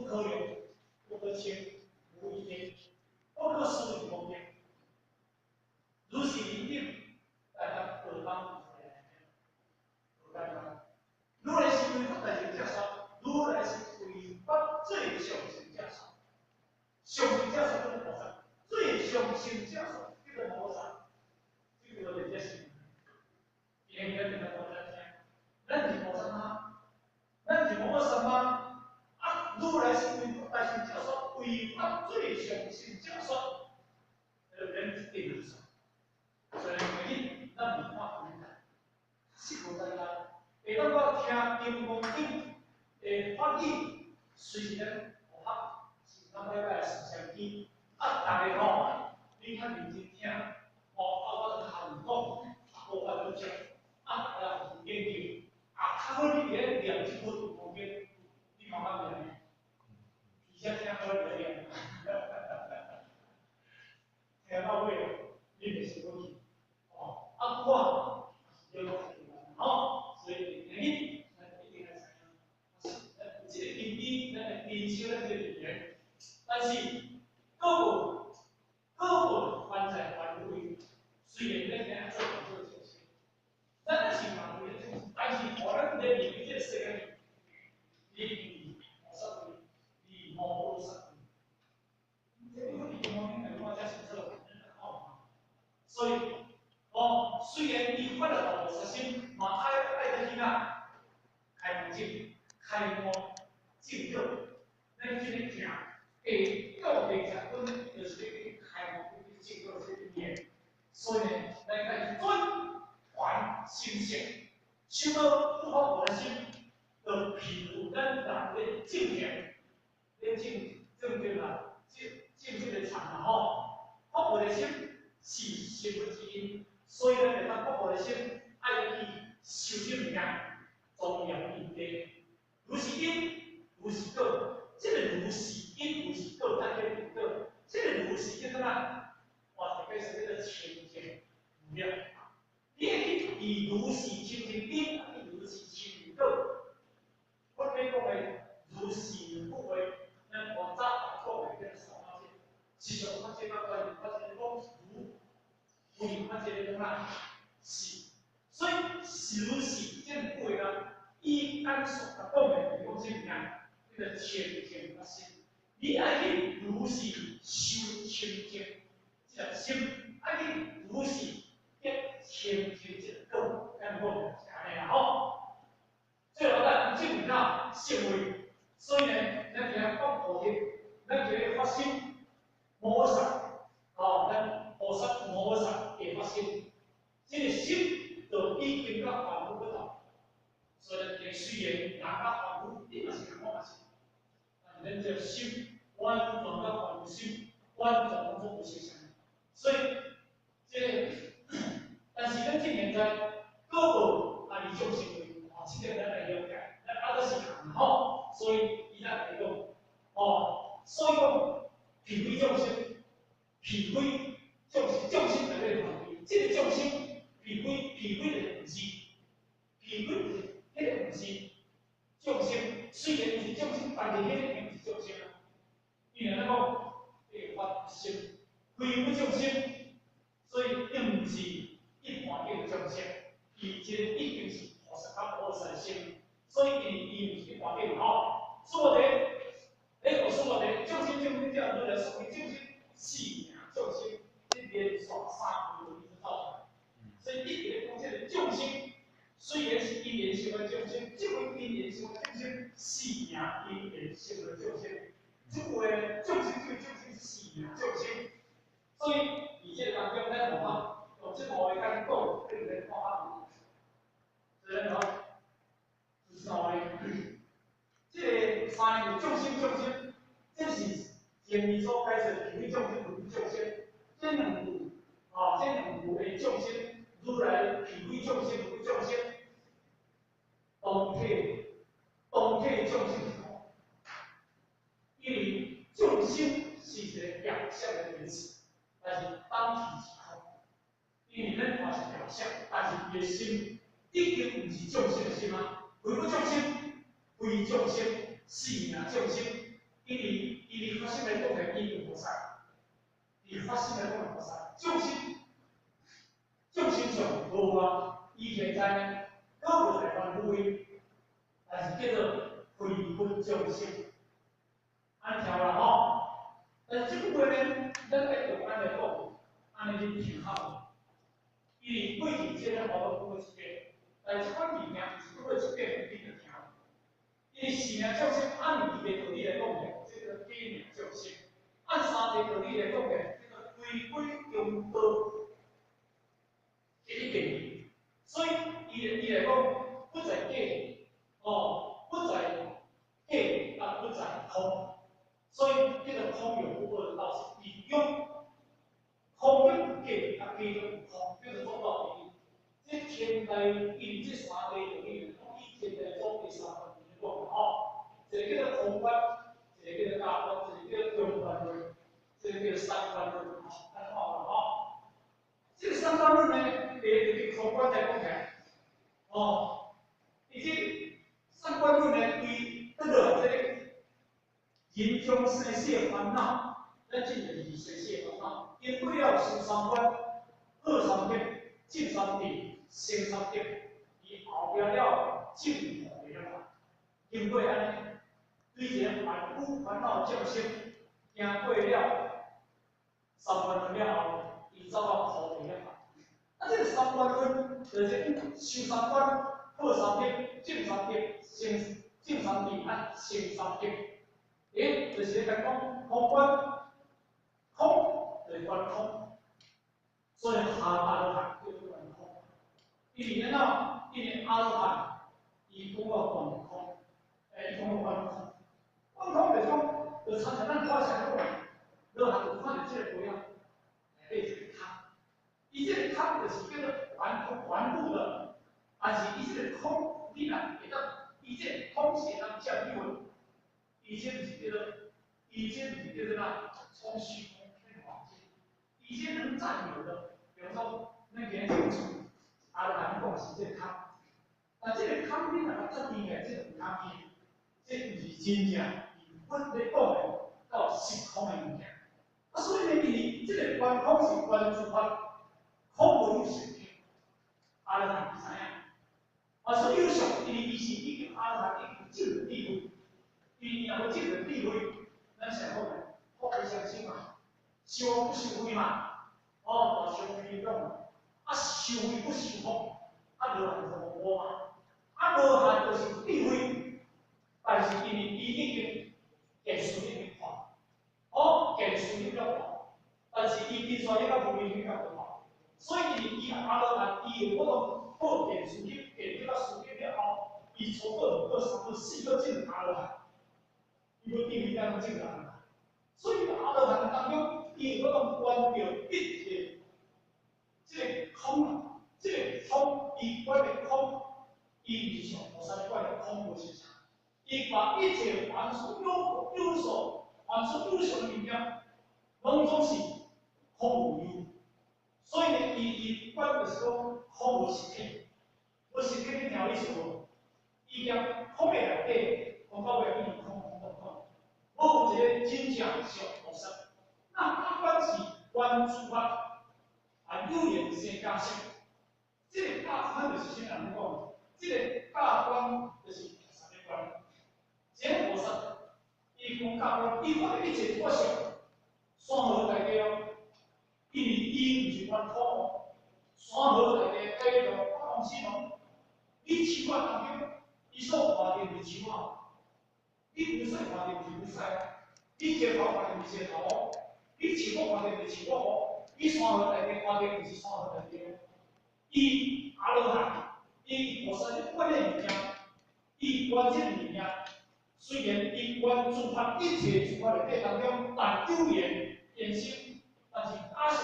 不可留，不可遷，無一天，不可思議無邊。如是認定，大家學當無簡單。如來是違法大乘正說，如來是違法最上乘正說，上乘正說叫做菩薩，最上乘正說叫做菩薩，這個就這是。今日咱就來講咱聽，咱是菩薩嗎？咱是菩薩嗎？啊，如來是違法大乘正說，違法最上乘正說，人定說。所以今日咱唔看不來，實無在來。會當我聽金剛經的法語，隨時咱學是咱擺擺攝像機，啊，逐个吼，你較認真聽，吼，啊，我就含講，啊，無法度講，啊，大家去研究，啊，較好你佇咧念這本金剛經，你看較袂呢？而且聽好來念，聽到尾，你袂想欲去，哦，啊，我是叫做吼。所以今日咱一定愛知影，咱有這個根基，咱會珍惜咱這個語言。但是，果報果報還在凡夫位，雖然咱今日做做眾生，咱是凡夫的眾生，但是予咱咧面對這個世間，你離菩薩位，離無菩薩位，這個你金剛經內看遮清楚，所以，哦，雖然伊發了大菩薩心，嘛愛愛得去哪？開悟證，開悟證果，咱這個行，下到地十分，就是咧開悟證果這個念。所以呢，咱愛轉凡成聖，修到不發菩提心，就譬如咱人咧種田，咧種種這啊，種種這個田啊吼，發菩提心是成佛之因，所以咱會當發菩提心，愛去修這物件，莊嚴因地。如是因，如是果，這個如是因，如是果，咱叫因果。這個如是叫做啥？哇，這個是叫做清淨無了。你會去以如是清淨因，啊，如是清淨果。我咧講的如是兩句話，咱我早講的叫做三法界，實際上法界甲關法界講如，為法界咧講啥？是，所以是如是這兩句話啊，以簡述甲講的，就是講啥物件？叫做清淨的心。你愛去如是修清淨這個心，愛去如是得清淨這個果，咱講是按呢啦吼。最後咱證明到聖位，所以呢，咱佇遐發菩提，咱佇咧發心菩薩，哦，咱菩薩摩訶薩會發心，這個心就已經佮凡夫不同，所以咱今雖然人佮凡夫，你嘛是人，我嘛是，但是咱這個心完全佮凡夫心完全攏總無相像，所以這個，但是咱這現在果報啊，離眾生位，哦，這點咱來了解，咱還閣是人吼，所以伊咱來講，哦，所以講，彼非眾生，彼非眾生，眾生內底凡非，這個眾生，彼非彼非就是毋是，彼非就是彼個毋是眾生，雖然伊是眾生，但是彼個伊毋是眾生啊。因為咱講，彼個發心，非不眾生，所以伊毋是一般的眾生，伊這個已經是菩薩佮菩薩心，所以伊伊毋是一般的吼。所以，咧，告訴我哋，眾生眾生這樣來說明眾生四名眾生，這連續三個一直走出來，所以一直咧講這個眾生，雖然是因緣生的眾生，這位因緣生的眾生，四名因緣生的眾生，這句話眾生這個眾生是四名眾生，所以佇這個當中，咱有法用這五個甲你講，你就來看下。所以咱講，就是三個，這個三個眾生眾生，這是前面所解釋的彼非眾生，彼非眾生，這兩句，啊，這兩句的眾生，如來彼非眾生，彼非眾生，當體當體眾生是空，因為眾生是一個表象的名詞，但是當體是空。因為咱看是表象，但是伊的心已經毋是眾生的心啊，非不眾生，非眾生，四名眾生，伊伫發生來講起，伊有菩薩，佇發生來講是菩薩，眾生相無法，伊現在呢，閣無在凡夫位，但是叫做非佛眾生，按呢聽啦吼。但是這句話呢，咱愛用按呢講，按呢恁聽好。因為過去這個我都講過一遍，但是這款物件是講過一遍，你就聽。因為四名眾生按二個道理來講的，這個假名眾生；按三個道理來講的，這個非軌中道這一邊。所以伊來講，不在假，哦，不在假，啊，不在空。所以這個空有不二的道是伊用空中有假，啊假中有空，叫做中道第一。這天台因這三個道理，攏以天台宗第三觀來講吼，一個叫做空觀，一個叫做假觀，一個叫做中觀論，這個叫做三觀論，吼，咱看有吼。這個三觀論呢，第一個空觀來講起來，哦，伊這三觀論呢，伊得到這個人中生死煩惱，咱進就是生死煩惱，經過了修三觀、破三結、證三智、成三德，伊後壁了證菩提了嘛。經過按呢，對一個凡夫煩惱眾生，經過了三觀論了後，伊走到菩提了嘛。啊，這個三觀論就是修三觀、破三結、證三德、成證三智啊，成三德。欸，就是咧講空觀，空就是觀空，所以下阿羅漢叫做觀空。因為按怎？因為阿羅漢伊講到觀空，欸，伊講到觀空，觀空就是講，就親像咱看啥物，羅漢就看著這個杯仔，內底一個空，伊這個空就是叫做頑空頑固的，但是伊這個空，你若會當，伊這個空是會當佔有的。伊這毋是叫做，伊這毋是叫做哪？從虛空變幻境，伊這能佔有的，比如說，咱今日這個厝，阿羅漢講是這個空，但這個空你若共紮起來，這個毋空去，這毋是真正佛咧講的到實空的物件。啊，所以呢，因為這個觀空是觀諸法，空無有實體，阿羅漢伊知影。啊，所以有相，因為伊是已經阿羅漢已經證了智慧。伊若無證了智慧，咱想講的，福慧雙修嘛，修福不修慧嘛，哦，大修慧講嘛，啊，修慧不修福，啊，羅漢就無嘛，啊，羅漢就是智慧，但是因為伊已經見思已經破，哦，見思已經破，但是伊見思已經無明已經破，所以伊阿羅漢伊有法度破見思見見了思見了後，伊初果、二果、三果、四果證阿羅漢。伊無智慧當證阿羅漢，所以阿羅漢當中，伊有法度觀著一切這個空啊，這個空，伊觀的空，伊毋是像菩薩觀的空無是啥，伊把一切凡所有有所凡所有相的物件，攏總是空無有，所以呢，伊觀就是講空無實體，無實體你聽有意思無？伊將空的內底，講到尾變成空空空空。無有一個真正相菩薩，那不管是觀諸法，啊有緣生假相，這個假觀就是啥人講？這個假觀就是菩薩的觀。這個菩薩，伊講假觀，伊看著一切我相，山河大地哦，因為伊毋是觀空哦，山河大地改變哦，我相信哦，你樹仔當中，伊所看著是樹仔。你雨水看著是雨水，你石頭看著是石頭，你樹木看著是樹木哦，你山河大地看著毋是山河大地。伊阿羅漢，伊菩薩咧觀的物件，伊觀這個物件，雖然伊觀諸法一切諸法的當中，但有緣緣生，但是假相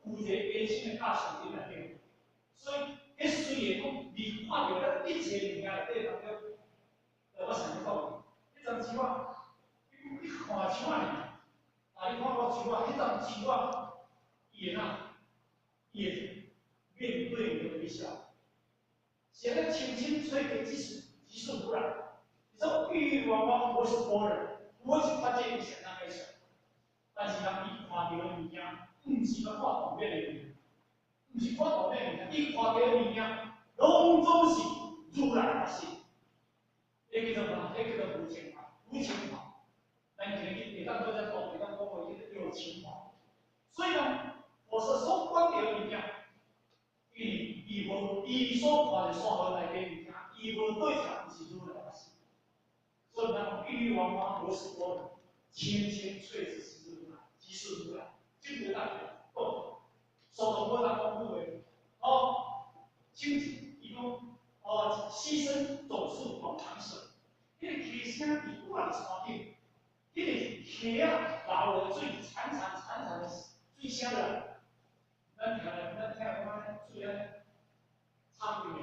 有一個緣生的假相佇內底，所以彼雖然講你看著咱一切物件內底當中，我先講。彼陣樹仔，你看樹仔爾，啊！你看我樹仔，彼陣樹仔，伊會哪？伊會面對你的微笑，是按呢輕輕吹個幾瞬幾瞬過來，你說鬱鬱茫茫，我是般若，有的是法界是相当个小，但是人伊看著的物件，毋是看动面的物件，毋是看动面的物件，伊看著的物件，攏總是如來法身。彼叫做啥？彼叫做無情法，無情法。咱今日會當做只講，會當講話叫做有情法。所以呢，菩薩所觀著的物件，因為伊無伊所看的山河內底物件，伊無對象是如來法身。所以咱講一律王花何時多，千千翠子是如來，即是如來。這個大家講，蘇東坡當講句話，哦，清伊講，哦，溪聲總是廣長舌。彼個溪聲佇掛佇山頂，彼個溪仔流的水，潺潺潺潺的水聲來，咱聽來，咱聽講水安尼唱的，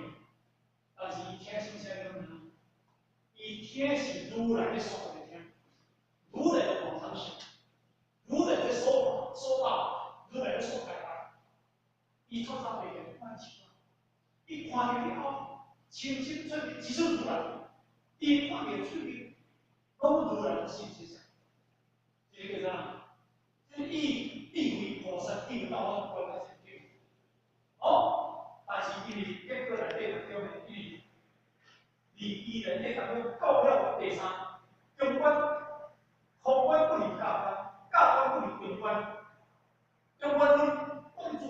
但是伊聽什麼聲音？伊聽是如來咧說來聽，如來的廣長舌，如來在說法說道，如來在說開發，伊透早白天看奇怪，伊看著了後，清清脆脆，即是如來。伊看著喙邊，攏如來的心思想，這個叫啥？這伊智慧菩薩見到我觀較清楚。哦，但是因為結果內底當中呢，因為離伊人底當中到了第三中觀，空觀不離假觀，假觀不離中觀，中觀論講諸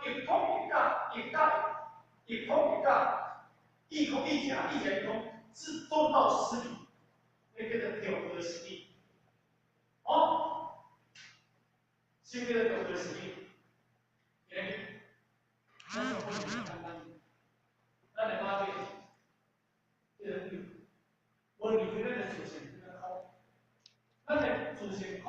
亦空亦假，亦假亦空亦假，亦空亦假，亦假亦空。是中道實理，那叫做調和實理。哦，什麼叫做調和實理？今日，咱講簡單，咱來發覺，這個無離開咱的自性空，咱的自性空，